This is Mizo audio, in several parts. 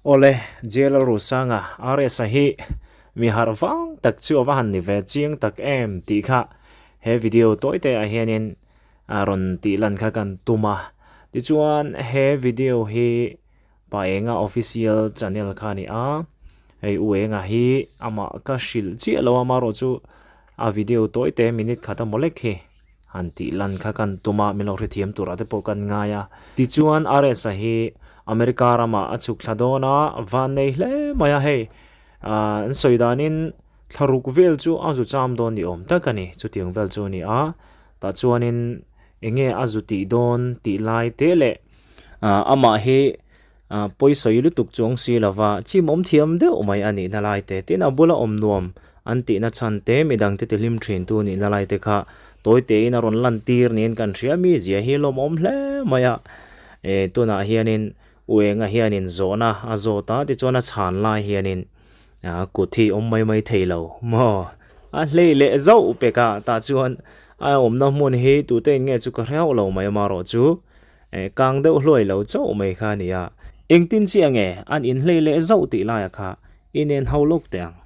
Awle, J-Lalrusanga, RS-a hi mi harh vang tak chu a va han ni ve chiang tak em tih kha he video tawi te ah hianin a rawn tih lan kha kan tum a. Tichuan he video hi Pa Enga official channel kha a ni a, hei U Enga hi amah ka hrilh chiah lo a, amaherawhchu a video tawi te minute khat a mawlek hi. Han tih lan kha kan tum a, min lo hrethiam turah te pawh kan ngai a. Tichuan RS-a hi America ramah a chhuk thla dawn a, van nei hle mai a hei. An sawi danin thlaruk vel chu a zu cham dawn ni awm tak a ni, chutiang vel chu a ni a. Tah chuanin eng nge a zu tih dawn tih lai te leh amah hi Pawisawi lutuk chuang si lova chimawm thiam deuh mai a nihna lai te, tin a bula awm nuam an tihna chhan te, midangte tihlim thintu nihna lai te kha tawi tein a rawn lantir niin kan hria mi zia hi lawmawm hle mai a. E, tunah hianin U Enga hianin zawhna a zawt a, tichuan a chhan lai hianin kut hi awm mai mai thei lo maw? A hlei leh zauh pek a, tah chuan a awmna hmun hi tutein nge chu ka hre hauh lo mai amarawh chu. Eh, kang deuh hluai lo chauh mai kha a nia. Engtin chiah nge an inhlei leh zauh tih laiah kha inen ho lawk teh ang.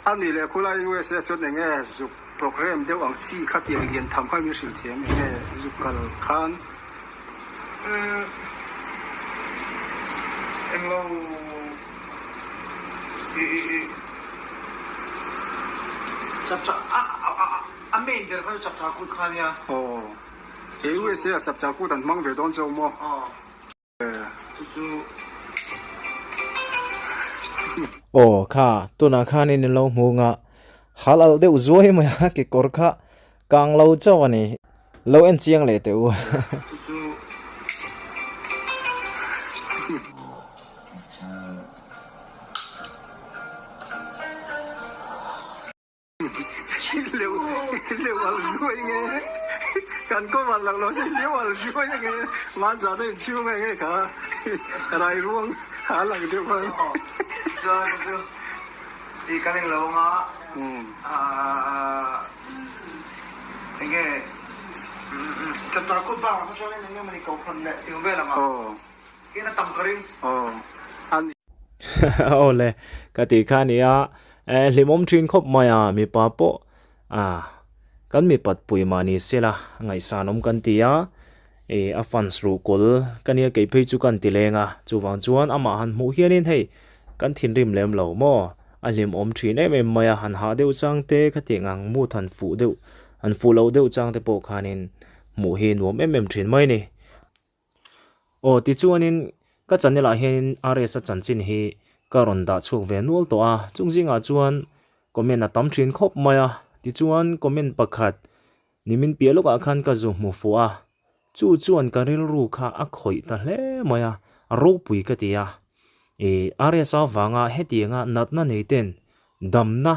A nih leh khulai USA chuan eng nge zuk program deuh ang chi kha tiang lian tham kha min hrilh thiam eng nge zuk kal khan. Umm, englo i i i chapchar a a a main ber kha chu chapchar kut kha nia. Aw. He USA a chapchar kut an hmang ve dawn chauh maw? Aw kha tunah khanin in lo hmu nga hal alh deuh zuai mai a kekawr kha kang lo chauh a ni. Lo en chiang leh teh u. Kan cover lang lo che leu al zuai ange man zan a in chhung ange kha rai ruang a lang deuh khan. Chuan chu i kan eng lo anga enge chapter kut bakah kha chuan eng emaw ni kohhran leh eng vel anga in a tam ka ring. Awle, ka tih kha a nia, hlimawm thin khawp mai a, mipa pawh ah kan mipat pui mah ni se la, ngaihsan awm kan ti a, ih a fans ruh kawl ka nia kei phei chu kan ti leng a, chuvang chuan amah han hmuh hianin hei kan thinrim lem lo maw, a hlimawm thin em em mai a, han hah deuh chang te khatiang ang mood han fuh deuh han fuh loh deuh chang te pawh khanin hmuh hi nuam em em thin mai a ni. Aw tichuanin ka channel ah hianin RS-a chanchin hi ka rawn dah chhuak ve nual tawh a, chung zingah chuan comment a tam thin khawp mai a, tichuan comment pakhat nimin piah lawkah khan ka zu hmu fuh a, chu chuan ka rilru kha a khawih ta hle mai a, a ropui ka ti a, ih RS-a vanga hetianga natna nei ten damna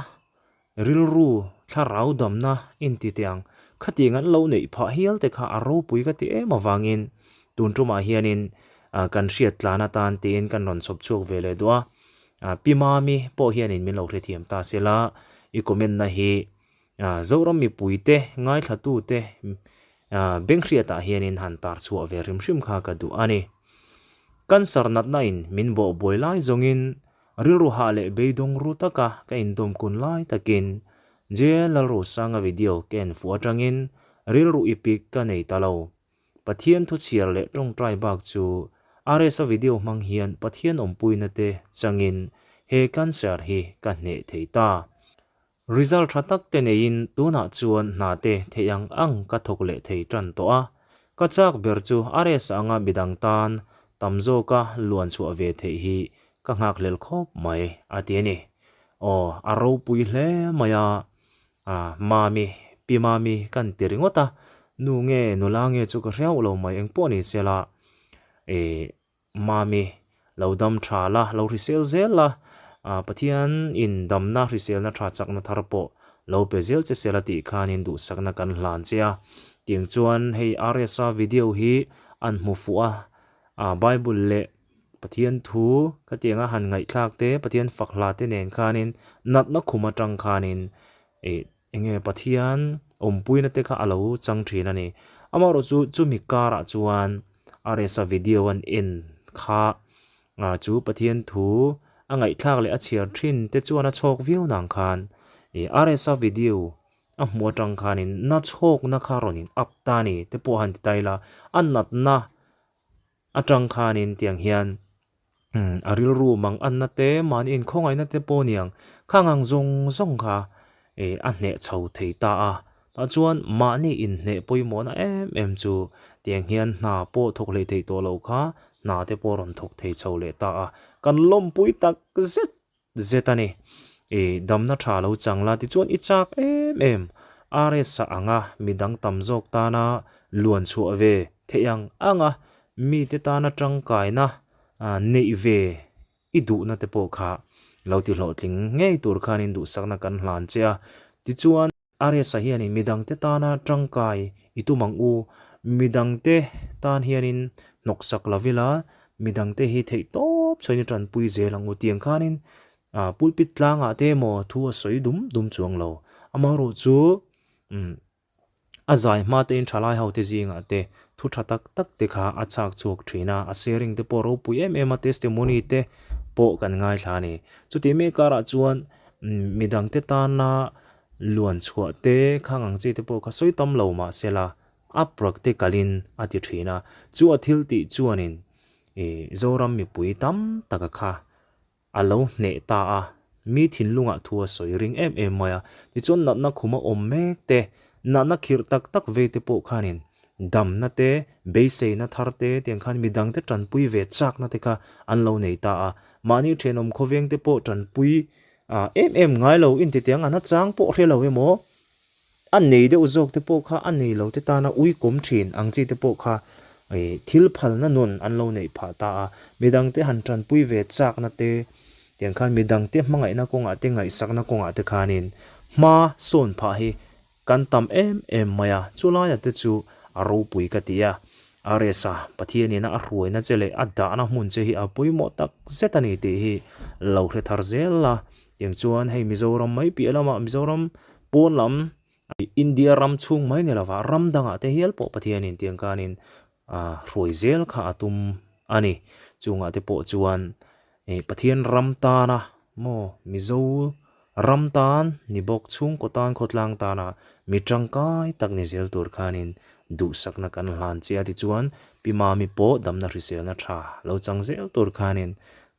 Rilru, thlarau damna inti teh ang. Khatiang an lo neih phah hial te kha a ropui ka ti em avangin tun tumah hianin kan hriat tlan atan tiin kan rawn chhawp chhuak ve leh duh a. Pi Mami pawh hianin min lo hrethiam ta se la, i comment na hi Zoram mipuite, ngaithlatute benghriatah hianin han tar chhuah ve hrim hrim kha ka duh a ni. Cancer natna in min bawhbuai lai zawngin Rilru hah leh beidawng ru taka ka indawm kun lai takin J Lalrosanga video ka en fuh atangin rilru ipik ka nei ta lo. Pathian thu chhiar leh tawngtai bak chu RS-a video hmang hian Pathian awmpuina te changin he cancer hi ka hneh thei ta. Result tha tak te neiin tunah chuan hna te theih ang ang ka thawk leh thei tan tawh a, ka chak ber chu RS anga midang tan tam zawka luan chhuah ve theih hi ka nghakhlel khawp mai a ti a ni. Aw, a ropui hle mai a, ah Mami, Pi Mami kan ti ringawt a, nu nge nula nge chu ka hre hauh lo mai engpawh ni sela, eh Mami, lo dam tha la, lo hrisel zel la, Pathian in damna hriselna tha chakna thar pawh lo pe zel che sela tih khanin duhsakna kan hlan che a. Tiang chuan hei RSa video hi an hmu fuh a, Bible leh Pathian thu khatianga han ngaihthlak te, Pathian fak hla te nen khanin natna khum atang khanin ih Enge Pathian awmpuina te kha a lo chang thin a ni. Amaherawhchu chumi karah chuan RS-a video an en kha Chu Pathian thu a ngaihthlak leh a chhiar thin te chuan a chhawk viau nang khan RS-a video a hmuh atang khanin na chhawkna kha rawn in up ta a ni te pawh han ti ta ila, a natna atang khanin tiang hian a rilru mang anna te mahni inkhawngaihna te pawh aniang khang ang zawng zawng kha ih a hneh chho thei ta a tah chuan mahni inhneh pawimawhna em em chu tiang hian hna pawh thawk hlei theih tawh loh kha hna te pawh rawn thawk thei chho leh ta a kan lawmpui tak zet zet a ni. I damna tha lo chang la tichuan i chak em em. RS a anga midang tam zawk tana luan chhuah ve theih ang anga mite tana tangkaina neih ve i duhna te pawh kha lo ti hlawhtling ngei tur khanin duhsakna kan hlan che a. Tichuan. Arias-a hianin midangte tana tangkai i tum ang u, midangte tan hianin hnawksak lo ila, midangte hi theih tawp chhuain i tanpui zel ang u tiang khanin pulpit tlangah te emaw thu a sawi dum dum chuang lo. Amaherawh chu a zai hma tein thalai ho te zingah te thu tha tak tak te kha a chhak chhuak thin a, a sharing te pawh ropui em em a, testimony te pawh kan ngaithla a ni. Chutih mek karah chuan midangte tana luan chhuah te khang ang chi te pawh kha sawi tam lo mah se la a practical in a ti thin a, chu a thil tih chuanin ih Zoram mipui tam taka kha a lo hneh ta a, mi thinlungah thu a sawi ring em em mai a, tichuan natna khuma awm mek te, natna khirh tak tak vei te pawh khanin damna te, beiseina thar te tiang khan midangte tanpui ve chakna te kha an lo nei ta a, mahni thenawm khawveng te pawh tanpui em em ngai lo intitiang a nachang pawh hre lo emaw a nei deuh zawk te pawh kha a nei lo te tana ui kawm thin ang chi te pawh kha thil phalna nun an lo neih phah ta a, midangte han tanpui ve chakna te tiang khan midangte hmangaihna kawngah te ngaihsakna kawngah te khanin hma sawn phah hi Kan tam em em mai a, chulaia te chu a ropui ka ti a. RS-a Pathianina a hruaina che leh a dahna hmun che hi a pawimawh tak zet a ni tih hi lo hre thar zel la. Tiang chuan hei Mizoram mai piah lamah Mizoram pawn lam, India ram chhung mai ni lovah ram dangah te hial pawh Pathianin tiang khanin a hruai zel kha a tum a ni. Chungah te pawh chuan ih Pathian ram tana maw Mizo ram tan ni bawk chhungkaw tan khawtlang tana mi tangkai tak ni zel tur khanin duhsakna kan hlan che a tichuan Pi Mami pawh damna hriselna tha lo chang zel tur khanin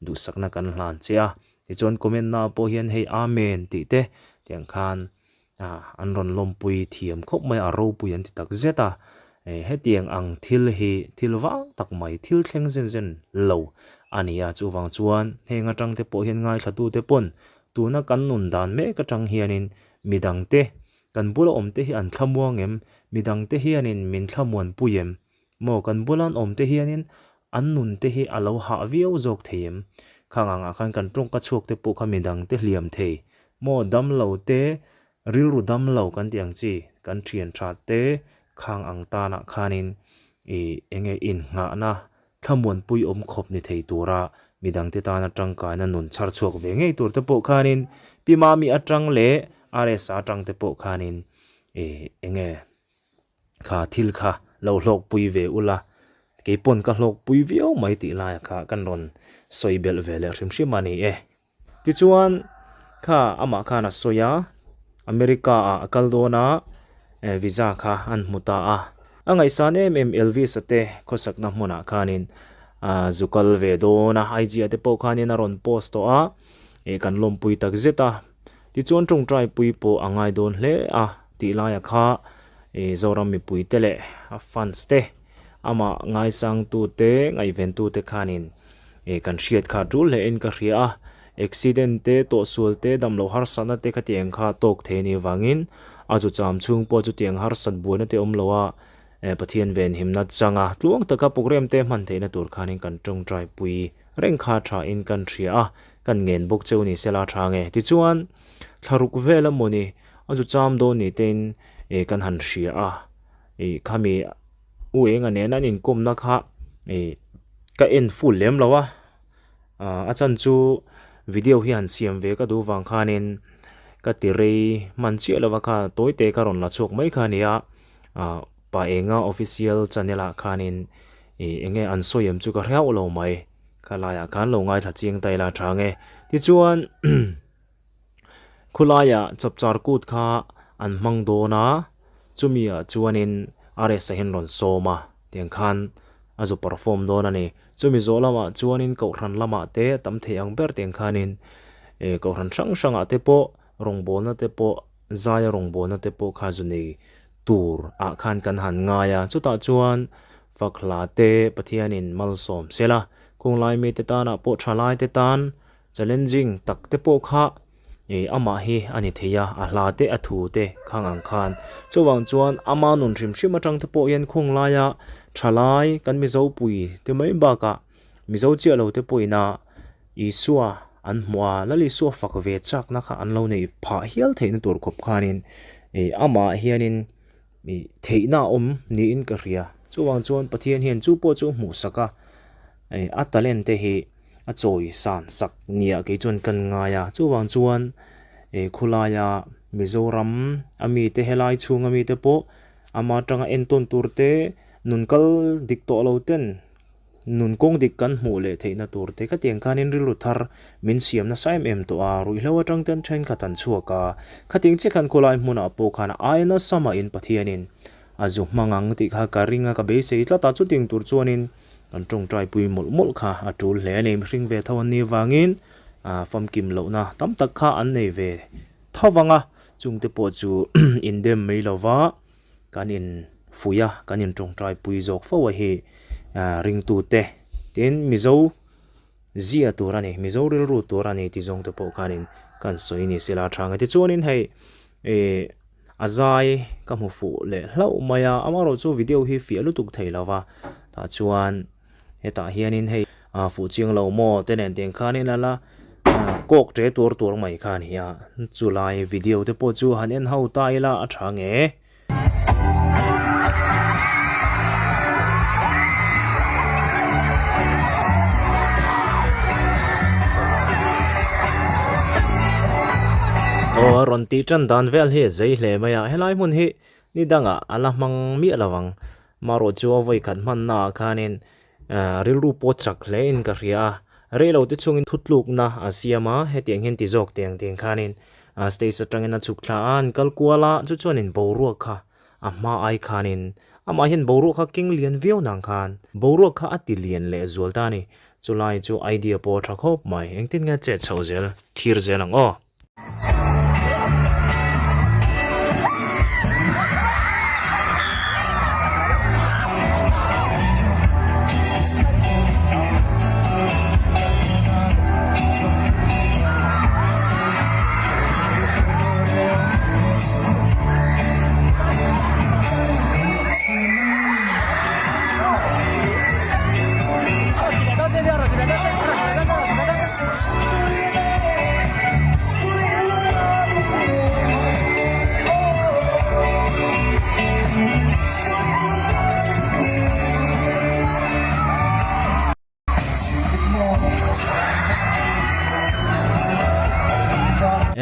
duhsakna kan hlan che a. Tichuan comment na pawh hian hei Amen tih te tiang khan An rawn lawmpui thiam khawp mai a, ropui an ti tak zet a. Hetiang ang thil hi thil vang tak mai, thil thleng zen zen lo a ni a. Chuvang chuan heng atang te pawh hian ngaithlatute pawn tuna kan nun dan mek atang hianin midangte kan bula awmte hi an thlamuang em? Midangte hianin min thlamuanpui em? Maw kan bula an awmte hianin an nunte hi a lo hah viau zawk thei em? Khang angah khan kan tawngka chhuak te pawh kha midangte hliam thei. Maw damlo te, rilru damlo kan tih ang chi, kan thian tha te khang ang tanah khanin ih enge innghahna thlamuanpui awm khawp ni thei tura midangte tana tangkaina nun chhar chhuak ve ngei tur te pawh khanin Pi Mami atang leh RSA atang te pawh khanin ih enge Kha thil kha lo hlawkpui ve ula, keipawn ka hlawkpui viau mai tih laia kha kan rawn sawi belh ve leh hrim hrim a ni e. Tichuan, kha amah khan a sawi a, America ah a kal dawn a, visa kha an hmu ta a. A ngaihsan em em Elvis-a te khawsakna hmunah khanin zu kal ve dawn a, IG ah te pawh khanin a rawn post tawh a, kan lawmpui tak zet a. Tichuan tawngtai pui pawh a ngai dawn hle a tih laia kha Zoram mipui te leh a fans te amah ngaisang tu te ngaihven tu te khanin kan hriat kha tul hle in ka hria a, accident te tawhsual te damloh harsatna te khatiang kha tawk thei a nih avangin a zu cham chhung pawh chutiang harsat buaina te awm lo a Pathian venhimna changa tluang taka program te hman theihna tur khanin kan tawngtai pui reng kha tha in kan hria a. Kan ngen bawk cheu ni sela tha nge. Tichuan, thlaruk vel a mawni a zu cham dawn ni tein ih kan han hria a, ih khami u enga nena an inkawmna kha ih ka en full lem lo a, ah a chan chu video hi han siam ve ka duh vang khanin ka ti rei hman chiah lo va kha tawi te ka rawn la chhuak mai kha a ni a, ah pa enga official channel ah khanin ih eng nge an sawi em chu ka hre hauh lo mai. Kha laiah khan lo ngaithla chiang ta ila tha nge. Tichuan khulaiah chapchar kut kha an hmang dawn a, chumi ah chuanin RS a hian rawn sawm a, tiang khan a zu perform dawn a ni. Chumi zawh lamah chuanin kohhran lamah te a tam thei ang ber tiang khanin eh kohhran hrang hrangah te pawh rawngbawlna te pawh zaia rawngbawlna te pawh kha zu nei tur ah khan kan han ngai a, chutah chuan fak hla te Pathianin malsawm sela, khunglai mite tanah pawh thalai te tan challenging tak te pawh kha ih amah hi a ni thei a, a hla te a thu te khang ang khan. Chuvang chuan ama nun hrim hrim atang te pawh hian khunglaia thalai kan Mizo pui te mai bakah Mizo chiah lo te pawhin a Isua an hmuh a, Lal Isua fak ve chakna kha an lo neih phah hial theihna tur khawp khanin ih amah hianin ih theihna a awm niin ka hria. Chuvang chuan Pathian hian chu pawh chu hmuhsak a, ih a talent te hi a chawi san sak nia kei chuan kan ngai a. Chuvang chuan ih khawlaia Mizoram a mite helai chhunga mite pawh ama atanga entawn tur te nun kal dik tawh lo ten Nun kawng dik kan hmuh leh theihna tur te khatiang khanin rilru thar min siam nasa em em tawh a, ruihhlo atang ten thenkhat an chhuak a, khatiang chiah khan khawlai hmunah pawh khan a aia nasa mahin Pathianin a zu hmang ang tih kha ka ring a, ka beisei tlat a, chutiang tur chuanin kan tawngtai pui mawlh mawlh kha a tul hle a ni, mihring ve tho an nih avangin famkim lohna tam tak kha an nei ve tho vang a, chungte pawh chu indem mai lova. Kan in fuih a, kan in tawngtai pui zawk fo a hi ringtute tin Mizo zia tur a ni, Mizo rilru tur a ni tih zawng te pawh khanin kan sawi ni sela tha ang e. Tichuanin hei ih a zai ka hmu fuh leh hlauh mai a, amaherawh chu video hi fiah lutuk thei lo va, tah chuan hetah hianin hei a fuh chiang lo maw te nen tiang khanin a la kawk ṭe tuar tuar mai kha a ni a, chulai video te pawh chu han en ho ta ila a ṭha nge. Aw a rawn tih ṭan dan vel hi a zei hle mai a, helai hmun hi ni dangah a la hmang miah lo ang. Marawh chu a vawikhat hmanna ah khanin rilru pawh chak hle in ka hria a, reilo te chungin thutlukna a siam a, hetiang hian ti zawk tiang tiang khanin stage atangin a chhuk thla a, an kal kual a, chu chuanin boruak kha a hma ai khanin amah hian boruak kha keng lian viau nang khan boruak kha a ti lian leh zual ta a ni, chulai chu idea pawh a tha khawp mai, engtin nge chet chhoh zel thlir zel ang aw.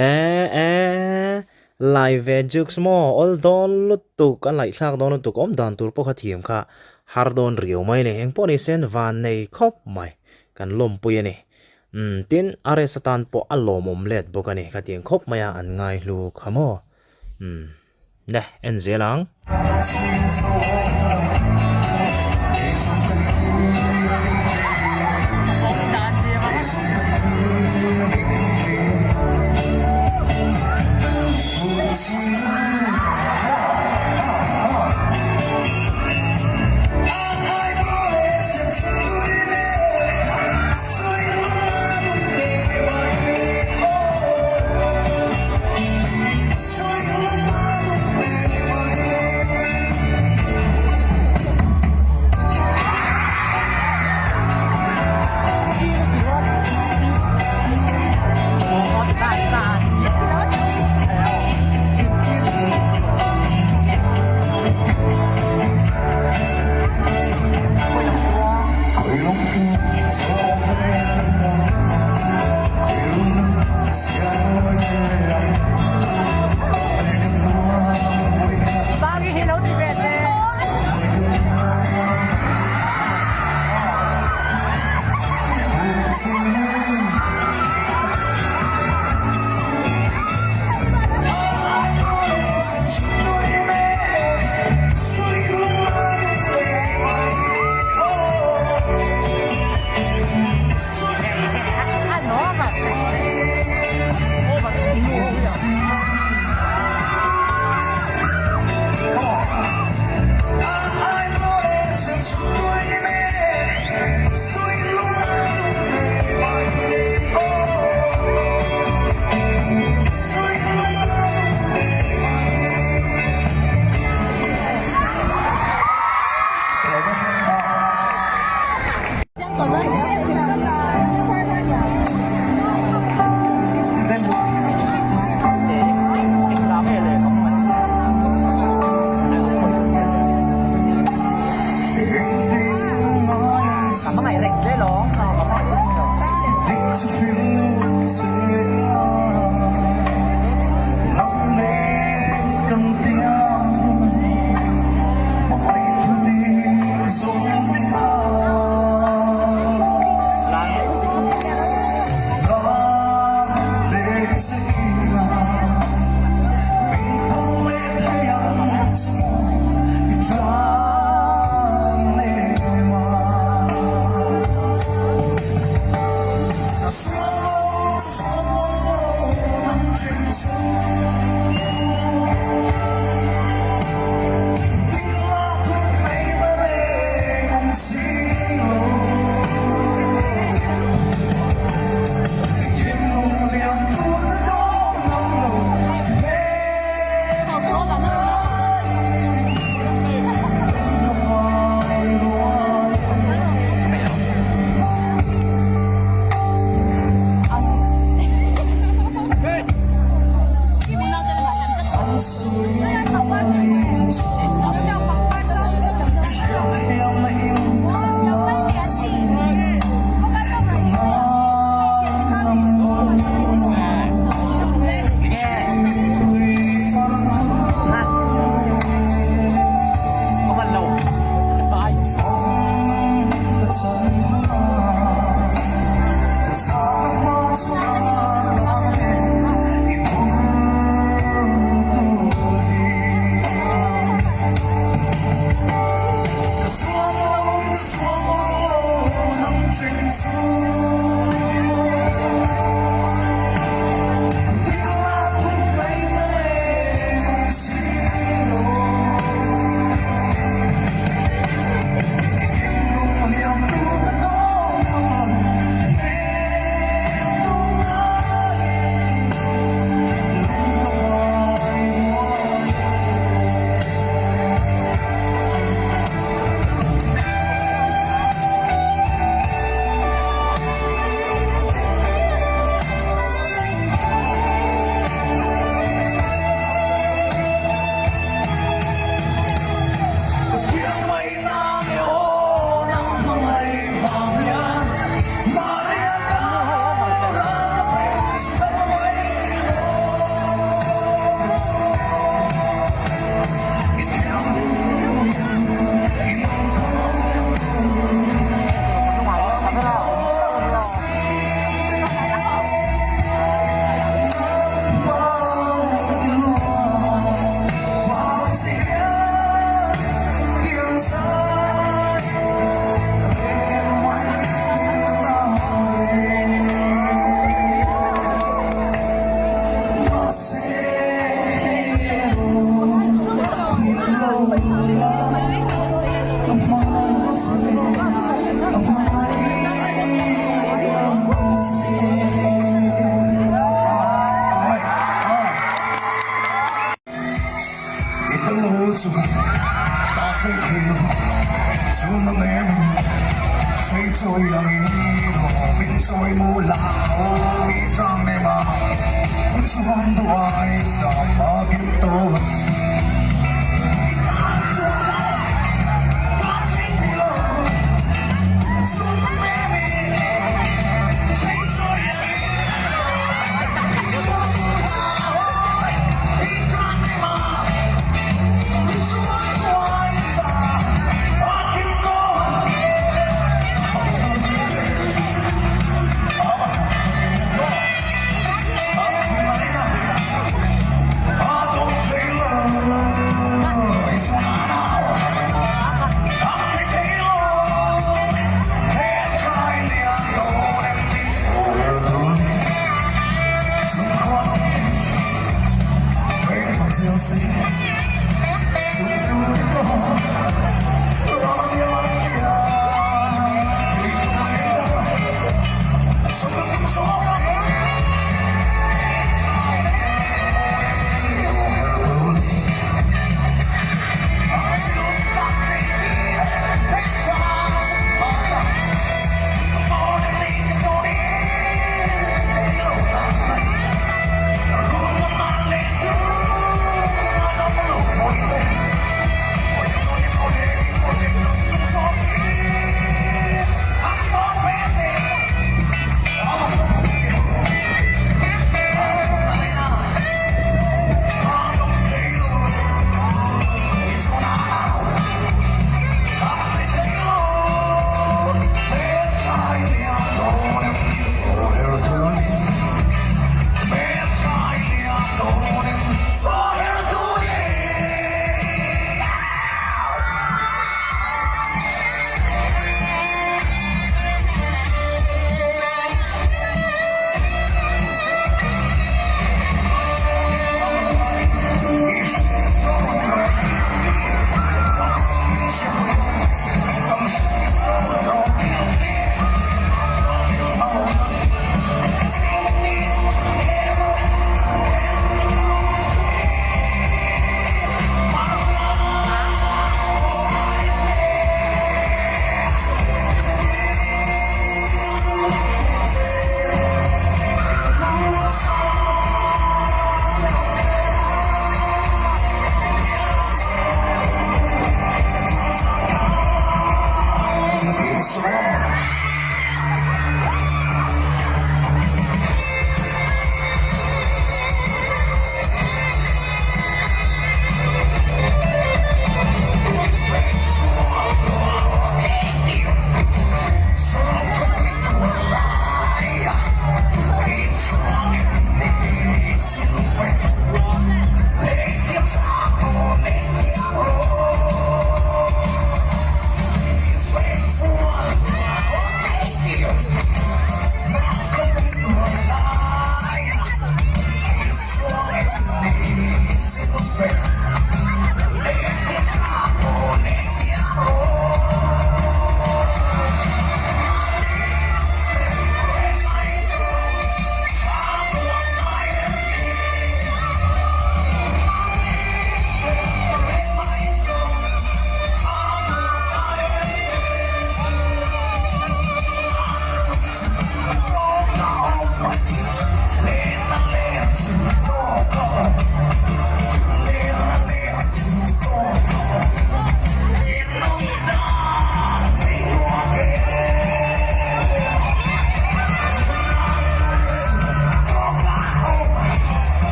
Eh eh lai ve juks maw awl dawn lutuk a laihthlak dawn lutuk awm dan tur pawh kha thiam kha har dawn riau mai a ni engpawh ni sen van nei khawp mai kan lawmpui a ni. Umm tin RS atan pawh a lawmawm let bawk a ni khatiang khawp mai a an ngai hlu kha maw umm le en zel ang.